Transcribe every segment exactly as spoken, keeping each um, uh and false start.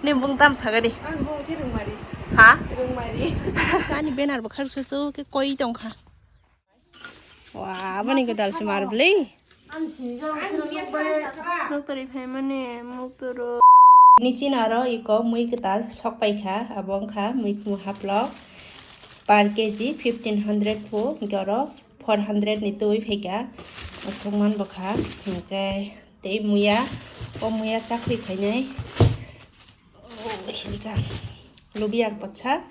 Ni bung tam sagadi. Ang bung khe rungmari. Ha? Rungmari. Ani banner bo khar susu ke koi tongkha. Wa, aboni godal se mar bwlwi. Ang sinijak. Noktori phaimani muktoro. Ni chini aro iko mui kwtal sok paikha, abo wngkha muikhumu haplok. Per K G fifteen hundred phu, hwnkhe oro four hundred ni twi phaikha. Aswk man bwkha, hwnkhe tei muya, o muya chakhwi khainai. Oh, hwnkhe lubiya kwchak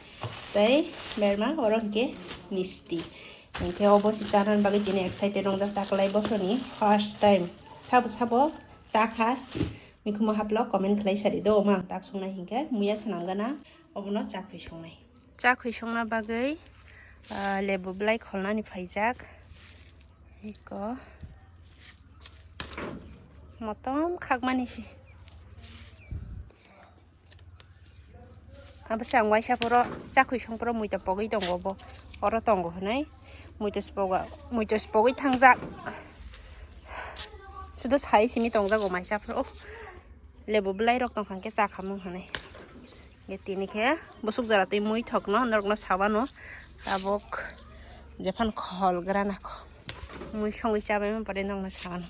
tei berma oro hwnkhe misti. Hwnkhe obo se chanani bagwi tini excited wngjak, taklai bosorni first time. Sabo sabo chakha, mikhumo haplo comment khlai sadi do, omo ang tak songnai hwnkhe muya swnam gana obono chakhwi songnai. Chakhwi songna bagwi, ah, lebu belai kholnani phaijak. Eko motom khakmani se. Abo se ang waisa phoro chakhwi song phoro muitu pogwi tongo bo. Oro tongo hwnwi muitu se pogo, muitu se pogwi thangjak. Sudu sai simi tongjago maisa phoro. Oh, lebu belai rok tongkha hwnkhe chakhamung hwnwi. Hwnkhe tini khe bwswk jora twi mui thokno norokno sabano tabuk jephano khol gra nang kho. Mui songwi chabai man pore norokno sabano.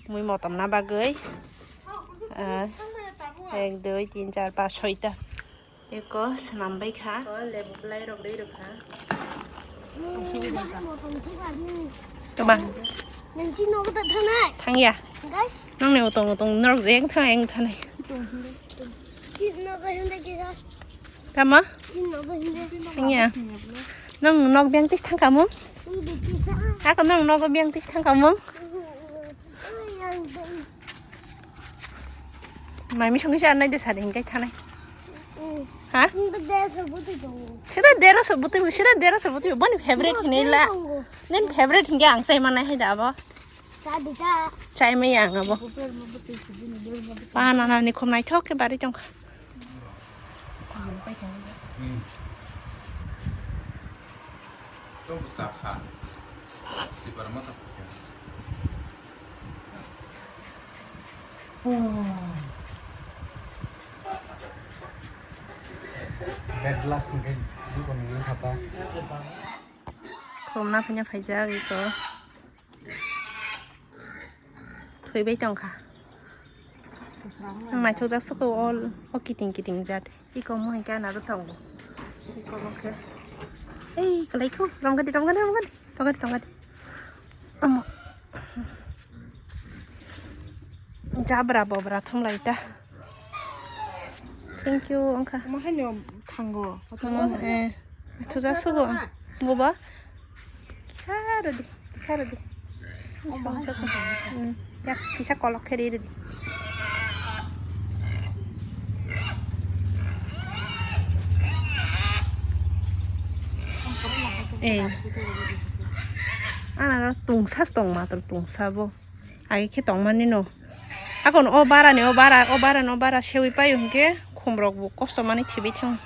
Mui motom na bagwi, ah, ek, dui, tin, char, panch, soita. Eko swnam bai kha. Lebu belai rok dei rok kha. Tama. Nang chini nogo ta thangnai. Thangya. Guys. Nang ne utong utong norok jeng thang eng thanai. Chini nogo hinde kisa. Tama? Chini nogo hinde. Thangya. Nang nok biang tis thang kamu? Hinde kisa. Ako nang nogo biang tis thang kamu? Yang dei. Mai misong kisa nai de sari hingkai thanai. Mm. Ha? Hingke derso butui tongo. Sida derso butui, sida derso butui. Boni favorite hinui la. Tongo. Nin favorite hingke ang sai manai hai da abo. Sa di sa. Chai mai ang abo. Bupel ma butui, bini bel ma butui. Pa na na ni khum nai thok ke bari tong. Hmm. Tok sa kha. Tipar ma tok. Bad luck hwnkhe bukoni wngkha ba. Khulumna phainya phaijak iko. Thwibai tongkha. Ang naithokjak suko o, o kiting kiting jat. Iko mo hinkhe anaro tongo. Iko mo khe. Ei, kwlai kho. Romgadi, romgadi, romgadi. Tongadi, tongadi. Omo. Jabra bobra thumlai ta. Thank you, wngkha. Omo haino thango. Omo, eh. Thuja sugo. Boba. Kisa rodi, kisa rodi. Hmm, yak kisa kolok khe ri rodi. Eh. Anaro tungsa tong matro tungsa bo. Age khe tongmani no. Akon o bara ni, o bara, o bara no bara sewi payo hwnkhe khumrok bo kosto mani thibi thang.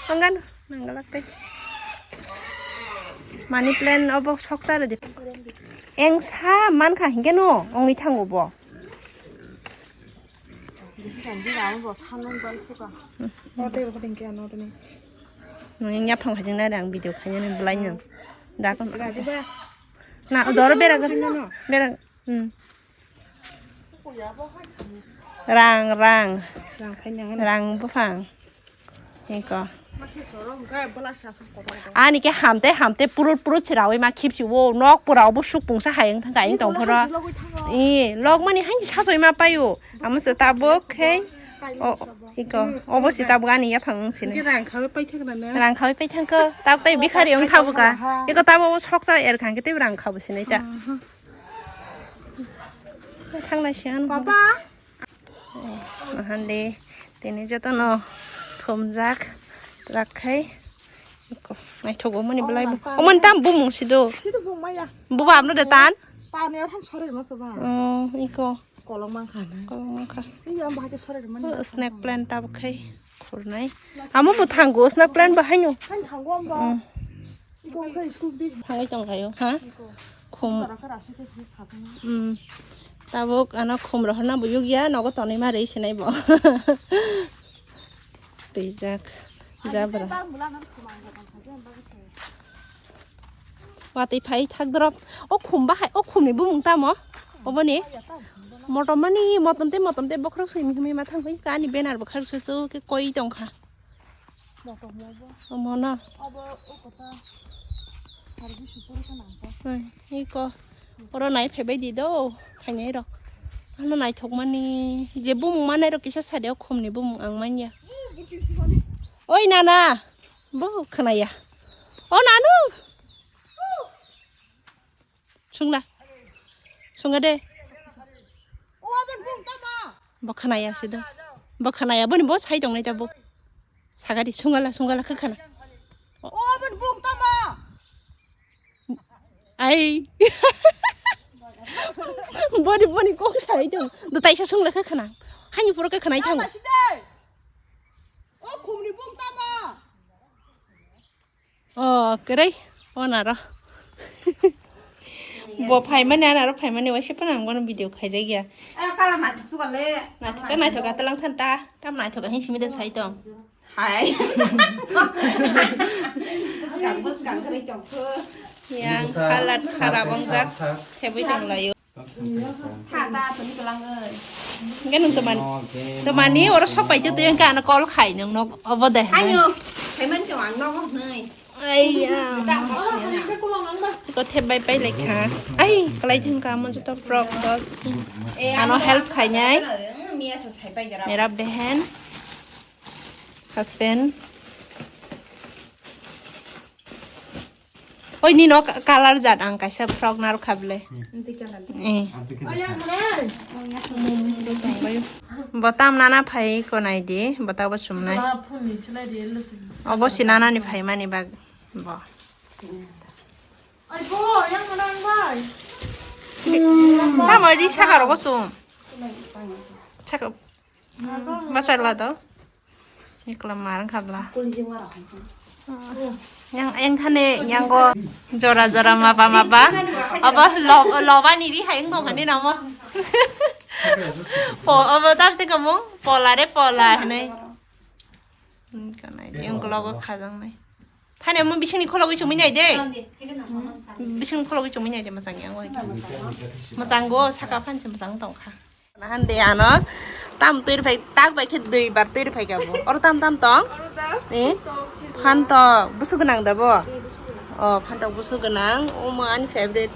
Tongan. Nanggalak tei. Money plant obo soksa rwdi. Engsa mankha hinkhe no ongwi thango bo. Bisi kan di rao bo sanon bal suka. O tei bo dingke ano tini. Nang yang yaphang phajing nai ang video khaina ni belai nang. Da kon. Radi ba. Na dor bera ga. Khaina no. Bera. Hmm. Rang, rang. Rang thai nang. Rang buphang. Eko. Ani ke hamte, hamte purut, purut sirawi ma khipsi wo nok pura obo suk pungsa hayang thang kain tong phoro. I log mani hain sasoi ma payo. Amo se tabuk khe. O, iko. Obo se tabuk ani yaphang sini. Rang khawi pai thang ko. Tabuk tai bikhari ong thabuka. Iko tabuk soksa er khang ke te rang khabu sinai ta. Thanglai siya ano. Papa. Mahande tini joto no thomjak rakhai. Iko naithok bo mani belai bo. Oman tam bumung sido. Sido bumaya. Buba amno de tan. Tan ya thang sore ma soba. Oh, iko. Kolong mangkha na. Kolong mangkha. Iya bahai sore ma. Snake plant tab khai khurnai. Amo bo thango snake plant bahai no. Kan thango amba. Thangwi tongkhayo, ha? Khum. Hmm. Tabuk ano khum rohorna bo yukya, nogo tonwi ma rwi sinai bo. Twijak jabra. Watwi phai thak drop. O khum bahai, o khumni bumung tamo? Oboni? Motom mani, motom tei motom tei bokhorok simi himi ma thang phai. Ani banner bo khar susu khe koi tongkha. Omo no. Hmm, iko. Oro nai phaibai di do, phainai rok. Ano naithok mani, je bumung manai rok kisa sade o khumni bumung ang manya. Oi nana, bo khwnaya. O nanu. Sungla. Sunga de. Bo khwnaya sido. Bo khwnaya, boni bo sai tongnai ta bo. Sagadi, sungala, sungala, khe khana. Ai. Boni, boni kok sai tong. Do taisa sungla khe khana. Hani puro khe khwnai thango. O khumni bung tamo? O, kwrwi, o naro. Bo phaimani, a naro phaimani, waisa phano ang bono video khaijakya. Eh, kala naithok suka le. Naithok khe naithok, atalang than ta, tam naithok, hin simi de sai tong. Hai. Bwskang, bwskang kwrwi tong kho. Yang halat kharap wngjak, thebwi tong laio. Tha ta toni kwlangwi. Hingke nwng tomani, tomani oro sok pai twi hingke ano call khai nwng nok obo de. Ayo, payment chong ang nogo hwnwi. Aiya. Tang kok khena. Ko thep bai pai lekha. Ai, kalai thung ka mo joto frog dog. Eh, ano help khainai. Miya sa sai pai jara. Mera behen. Husband. Oi, nino ka-, color jat ang kaisa frog narwk kha bwle. Hmm. Eh. Bo tam nana phai ko nai di, bo ta bo chumnai. Obo si nana ni phai mani bag bo. Tamo di saka rogo chum. Saka. Bachar la do. Ikla marang khabla. Yang, yang khane, yang go jora jora mapa mapa. Aba lo-, loba ni ri hayung dong khane namo. Po, aba tap se kamung, pola re pola hane. Kanai, yang logo khajang nai. Thani mo bising ni khologo chumui nai de. Bising ni khologo chumui nai de, masang yang go. Masang go, saka phan se masang tong kha. Nahan de ano tam twi rw phai, tak bai khe dui bar twi rw phai kha bo. Oro tam tam tong? Oro da? Eh? Tok, sini. Phantok busu gwnang da bo? Eh, busu gwnang. Oh, phantok busu gwnang. Omo ani favorite.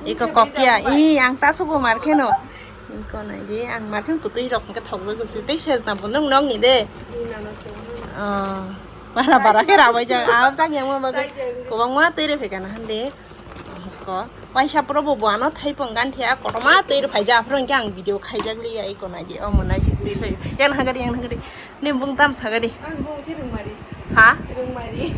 Iko kokia. I ang cha sugo mar kheno. Iko nai di ang mar khen kutui rok hwnkhe thok jago se. Tei ses na bo nung nog ni de. Ni nana se. Oh. Bara bara khe rabai jang. Aw chak yang ma bagwi. Chak yang. Kwbangma twi rw phai kha nahan de. Ko, waisa pro bo buano thaipung gan thia, kotorma twi rw phaijak, aphuru hwnkhe ang video khaijak liya, iko nai di, omo nai si twi phai, yang nahagari, yang nahagari, ni bung tam sagari. Ang bung khe Rwngmari. Ha? Rwngmari.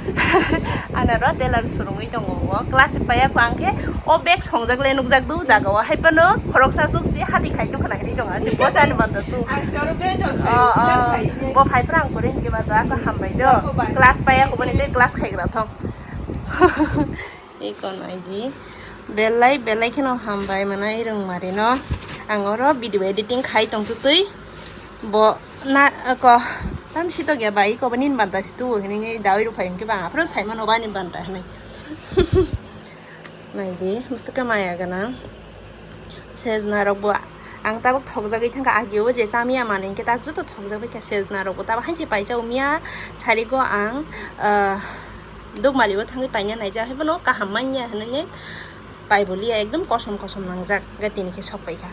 Ana ro tailor surungwi tongo, o class paya ko ang khe, o bag songjak le nukjak du jaga o, hai phano khoroksa suk si hati khai tu khna hini tongo, asi bo sani banda tu. Ang soro be jon khai, Oh, ulang oh. khai ini. Bo phai phrang kore hwnkhe ba da, ako hambai do. Ako bai. Class paya ko boni tei class khaigra thong. Iko nai di. Belai, belai kheno hambai mwnai Rwngmari no. Ang oro video editing khai tong twi. Bo na, ko, tam si to gya bai, ko bani banta si tu, hini ngai dawi ru phai hwnkhe ba, aphuru sai mano bani banta hwnwi. Nai di, bwswk khe maya gwnang. Sejna rok bo ang tabuk thokjagwi thangkha, agio bo je chamya manwi hwnkhe tak joto thokjagwi kha sejna rok bo tabuk hansi paisa umya sari go ang, ah, Dukmali o thangwi paina naijak, haiphano kaham manya hinwi pai boliya, ekdom kosom kosom nangjak, hwnkhe tini khe sok paikha.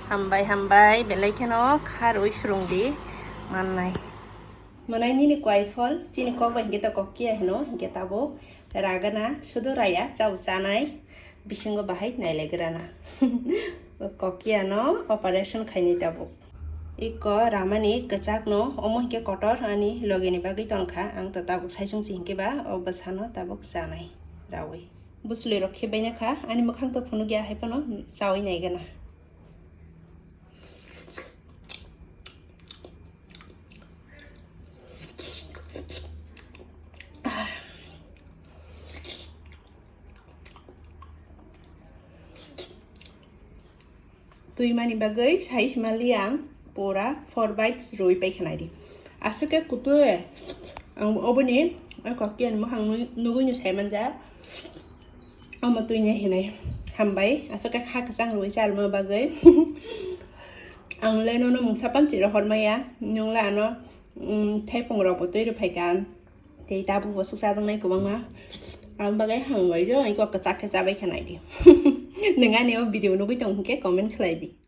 Hambai, hambai, belai kheno kharwi swrwng di mannai. Mwnai nini kwai phol, chini kok bai hwnkhe to kok kiya hino, hwnkhe tabuk ragana, sudu raya, chao chanai, bisingo bahai nailaigrana. Kok kiya no operation khainai tabuk. Iko ramani kwchakno, omo hinkhe kotor ani logini bagwi tongkha, ang to tabuk saichung si hinkhe ba o bwsano tabuk chanai raui. Bwchwlwi rok khe baina kha, ani mwkhang to phunukya, hai phano chaui naigana. Twi mani bagwi sai sima li ang pura four bites rwi pai khanai di. Aswk khe kutui ang oboni o kok kiyan mukhang nui-, nugui no sai manja. Omo twi ne hinai hambai aswk khe kha kwchang rwi chalma bagwi. Ang le nono mungsa panchi rohor maya, nung le ano, mm, thai pung rok bo twi rw phai ka. Tei tabuk bo swk chajak nai kwbangma. Ang bagwi hambai jo, ang kok kwchak khe chabai khanai di. Nung ani o video nugui tong hwnkhe comment khlai di.